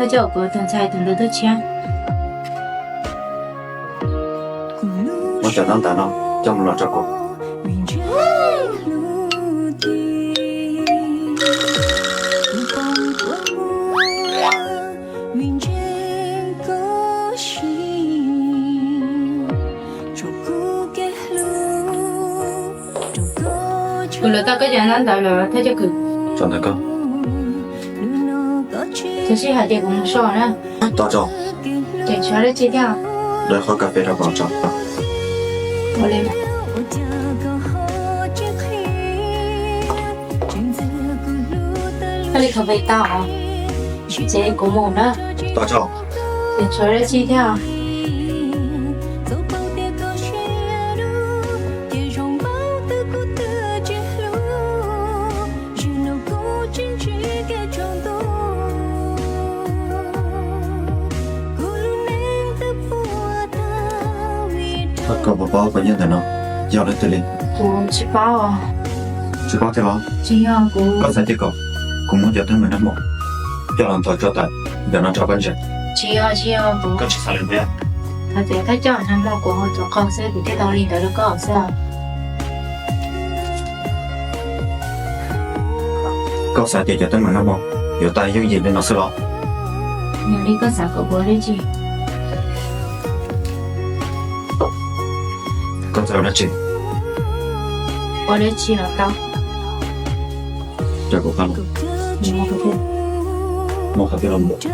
Coj kuv tus ntxhais tus ntawd tuaj tshiab. Muab cov ntaub ntawv no coj mus los rau kuv. Kuv lawv tau koj cov ntaub ntawv lawm thiab coj kuv. Tso ntawm koj. Tab sis hais tias kuv mus so na. Tau tso. Ces tshuav dab tsi thiab? Dab qhov kas fes rau kuv tso. Ua li. Koj li kas fes tau, ces kuv mus na. Tau tso. Ces tshuav dab tsi thiab? Koj puas paub kuv nyob ntawm no yog leej twg li? Kuv tsis paub. Tsis paub thiab los? Tsis yog kuv. Koj xav cia kom kuv muab cov teeb meem nag hmo coj los nthuav tso tawm ntawm no rau koj ntsia? Tsis yog, tsis yog kuv. Koj tsis xav li thiab? Hais tias koj coj nag hmo kuv mus tus qau xwb kuv thiaj tau li ntawd rau koj xwb. Koj xav tias cov teeb meem nag hmo yuav tau yooj yim li no xwb los? Yog li koj xav kom kuv ua dab tsi? Koj xav ua dab tsi? Ua dab tsi los tau. Rau kuv qab los. Muaj qhov twg los?